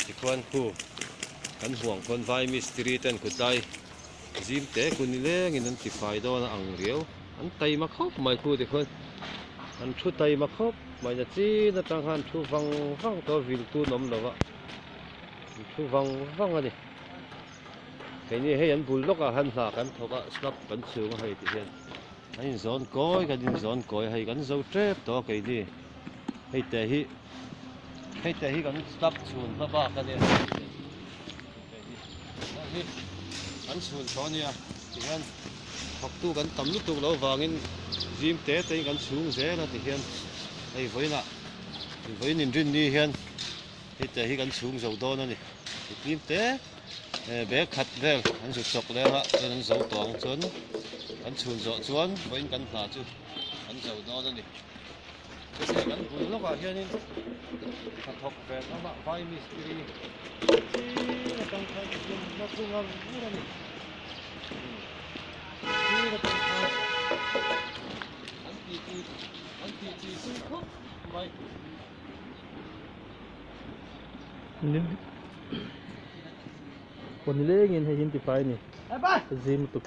Tikhuan khu kan huang khawn vai mistiri ten khutlai zim te ku nilengin an tifai dawn a ang riau. An taima khawp mai khu tikhuan an thu taima khawp mai na chin atang khan an thu vang vang tawh a vil tun awm lo a an thu vang vang a ni. Keini hei an bul lawkah han hna kan thawk a slab kan chhung a hei ti hian an inzawn kawi kan inzawn kawi a hei kan zo tep tawh a keini hei te hi hei te hi kan slab chhun hma bak a nia hei hi kan chhun tawh a nia tihian thawktu kan tam lutuk loh vangin zim te te in kan chhung zel a tihian hei vawiinah vawiin inrinni hian. Hei te hi kan chhung zo dawn a ni. Ti tlim te bag khat vel an zut chawk leng a chuan an zo tawh ang chuan kan chhun zawh chuan vawiin kan hna chu an zo dawn a ni. Hetiang kan bul lawkah hianin hnathawk ve hlawm a vai mistiri chin atang khan tihian la thu ngar ngar a ni. Chin atang khan an titi an titi zui khawp mai. Pawn lengin hei hi an tifai a ni zim lutuk.